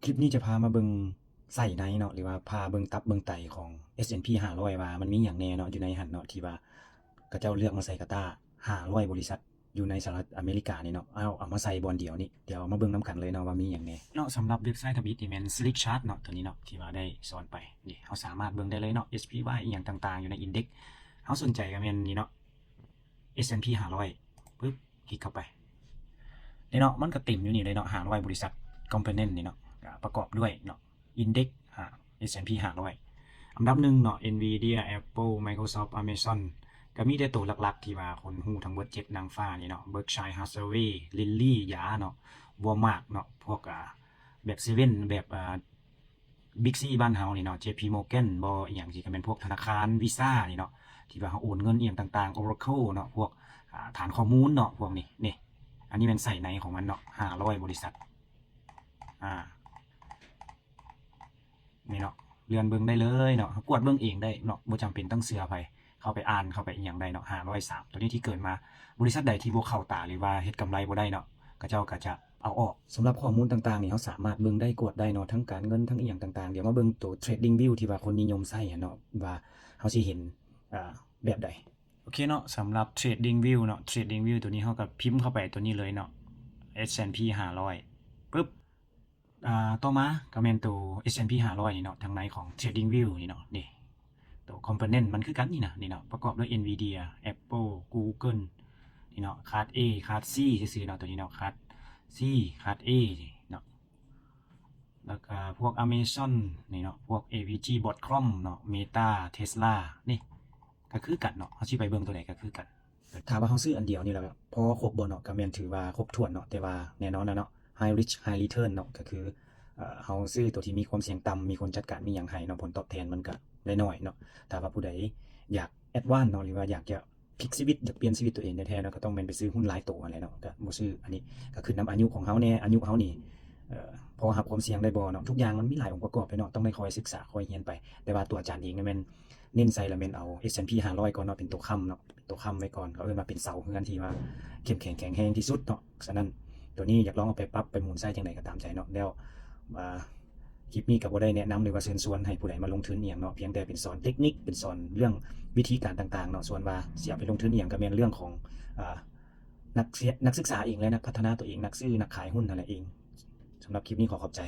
ຄລິບນີ້ຈະພາມາເບິ່ງໄສ້ໃນເນາະ ຫຼືວ່າພາເບິ່ງຕັບເບິ່ງໄຕຂອງ S&P ຫ້າຮ້ອຍ ວ່າມັນມີຫຍັງແດ່ເນາະ ຢູ່ໃນຫັ້ນເນາະ ທີ່ວ່າເຂົາເຈົ້າເລືອກມາໃສ່ກາຕ້າ ຫ້າຮ້ອຍ ບໍລິສັດ ຢູ່ໃນສະຫະລັດອາເມລິການີ້ເນາະ ເອົາ ເອົາມາໃສ່ບ່ອນດຽວນີ້. ດຽວມາເບິ່ງນຳກັນເລີຍເນາະ ວ່າມີຫຍັງແດ່ເນາະ. ສຳລັບເວັບໄຊທຳອິດນີ້ແມ່ນ Slick Chart ເນາະ ຕົວນີ້ເນາະ ທີ່ວ່າໄດ້ສອນໄປນີ້ ເຮົາສາມາດເບິ່ງໄດ້ເລີຍເນາະ SPY ອີ່ຫຍັງຕ່າງໆ ຢູ່ໃນ Index ເຮົາສົນໃຈກໍແມ່ນນີ້ເນາະ S&P ຫ້າຮ້ອຍ ປຶບ ຄລິກເຂົ້າໄປ ນີ້ເນາະ ມັນກໍເຕັມຢູ່ນີ້ເລີຍເນາະ ຫ້າຮ້ອຍ ບໍລິສັດ component ນີ້ເນາະ ປະກອບດ້ວຍເນາະ Index ອາ S&P ຫ້າຮ້ອຍ ອັນດັບໜຶ່ງເນາະ Nvidia Apple Microsoft Amazon ກໍມີແຕ່ໂຕຫຼັກໆ ທີ່ວ່າຄົນຮູ້ທັງເບິດ ເຈັດນາງຟ້ານີ້ເນາະ Berkshire Hathaway Lilly ຢາເນາະ Walmart ເນາະ ພວກ ອາ ແບບ Seven ແບບ ອາ Big C ບ້ານເຮົານີ້ເນາະ JP Morgan ບໍ່ ອີ່ຫຍັງຊີ້ ກໍແມ່ນພວກທະນາຄານ Visa ນີ້ເນາະ ທີ່ວ່າເຮົາໂອນເງິນອີ່ຫຍັງຕ່າງໆ Oracle ເນາະ ພວກ ອາ ຖານຂໍ້ມູນເນາະ ພວກນີ້ ນີ້ ອັນນີ້ແມ່ນໄສ້ໃນຂອງມັນເນາະ ຫ້າຮ້ອຍ ບໍລິສັດ ອາ ນີ້ເນາະ ເລື່ອນເບິ່ງໄດ້ເລີຍເນາະ ເຮົາກວດເບິ່ງເອງໄດ້ເນາະ ບໍ່ຈຳເປັນຕ້ອງເຊື່ອໃຜ ເຂົ້າໄປອ່ານ ເຂົ້າໄປອີ່ຫຍັງໄດ້ເນາະ ຫ້າຮ້ອຍສາມ ຕົວນີ້ທີ່ເກີດມາ ບໍລິສັດໃດທີ່ບໍ່ເຂົ້າຕາ ຫຼືວ່າເຮັດກຳໄລບໍ່ໄດ້ເນາະ ເຂົາເຈົ້າກໍຈະເອົາອອກ. ສຳລັບຂໍ້ມູນຕ່າງໆນີ້ ເຮົາສາມາດເບິ່ງໄດ້ ກວດໄດ້ເນາະ ທັງການເງິນ ທັງອີ່ຫຍັງຕ່າງໆ. ດຽວມາເບິ່ງໂຕ Trading View ທີ່ວ່າຄົນນິຍົມໃຊ້ຫັ້ນເນາະ ວ່າເຮົາຊິເຫັນ ອາ ແບບໃດ. ໂອເຄເນາະ ສຳລັບ Trading View ເນາະ Trading View ຕົວນີ້ເຮົາກໍພິມເຂົ້າໄປຕົວນີ້ເລີຍເນາະ S&P ຫ້າຮ້ອຍ ປຶບ ອາ ຕໍ່ມາກໍແມ່ນໂຕ S&P ຫ້າຮ້ອຍນີ້ເນາະ ທາງໃນຂອງ Trading View ນີ້ເນາະ ນີ້ ໂຕ component ມັນຄືກັນນີ້ນະ ນີ້ເນາະ ປະກອບດ້ວຍ Nvidia Apple Google ນີ້ເນາະ Class A Class C ຊື່ໆເນາະ ຕົວນີ້ເນາະ Class C Class A ນີ້ເນາະ ແລ້ວກໍພວກ Amazon ນີ້ເນາະ ພວກ AVG Broadcom ເນາະ Meta Tesla ນີ້ ກໍຄືກັນເນາະ ເຮົາຊິໄປເບິ່ງຕົວໃດກໍຄືກັນ. ຖ້າວ່າເຮົາຊື້ອັນດຽວນີ້ແລ້ວພໍຄົບບໍ່ເນາະ ກໍແມ່ນຖືວ່າຄົບຖ້ວນເນາະ ແຕ່ວ່າແນ່ນອນແລ້ວເນາະ high risk high return ເນາະ ກໍຄື ເອີ ເຮົາຊື້ຕົວທີ່ມີຄວາມສ່ຽງຕ່ຳ ມີຄົນຈັດການມີຫຍັງໃຫ້ເນາະ ຜົນຕອບແທນມັນກໍໄດ້ໜ້ອຍເນາະ. ຖ້າວ່າຜູ້ໃດຢາກ advance ເນາະ ຫຼືວ່າຢາກຈະ ພລິກຊີວິດ ຢາກປ່ຽນຊີວິດຕົວເອງແທ້ໆເນາະ ກໍຕ້ອງແມ່ນໄປຊື້ຮຸ້ນລາຍໂຕຫັ້ນແຫຼະເນາະ ກໍບໍ່ຊື້. ອັນນີ້ກໍຂຶ້ນນຳອາຍຸຂອງເຮົາແດ່ ອາຍຸເຮົານີ້ ເອີ ພໍຮັບຄວາມສ່ຽງໄດ້ບໍ່ເນາະ ທຸກຢ່າງມັນມີຫຼາຍອົງປະກອບເນາະ ຕ້ອງໄດ້ຄອຍສຶກສາ ຄອຍຮຽນໄປ. ແຕ່ວ່າຕົວອາຈານເອງນີ້ແມ່ນເນັ້ນໃສ່ລະແມ່ນເອົາ S&P ຫ້າຮ້ອຍກ່ອນເນາະ ເປັນຕົວຄ້ຳເນາະ ຕົວຄ້ຳໄວ້ກ່ອນ ເຂົາເອີ້ນວ່າເປັນເສົາເຮືອນທີ່ວ່າເຂັ້ມແຂງແຂງແຮງທີ່ສຸດເນາະ. ສະນັ້ນ ຕົວນີ້ຢາກລອງເອົາໄປປັບໄປໝູນໃຊ້ຈັ່ງໃດກໍຕາມໃຈເນາະ. ແລ້ວ ອາ ຄລິບນີ້ກໍບໍ່ໄດ້ແນະນຳ ຫຼືວ່າເຊີນຊວນໃຫ້ຜູ້ໃດມາລົງທຶນອີ່ຫຍັງເນາະ ພຽງແຕ່ເປັນສອນເຕັກນິກ ເປັນສອນເລື່ອງວິທີການຕ່າງໆເນາະ. ສ່ວນວ່າຊິເອົາໄປລົງທຶນອີ່ຫຍັງ ກໍແມ່ນເລື່ອງຂອງ ອາ ນັກ ນັກສຶກສາເອງ ແລະ ນັກພັດທະນາຕົວເອງ ນັກຊື້ນັກຂາຍຮຸ້ນນັ້ນແຫຼະເອງ. ສຳລັບຄລິບນີ້ຂໍຂອບໃຈ.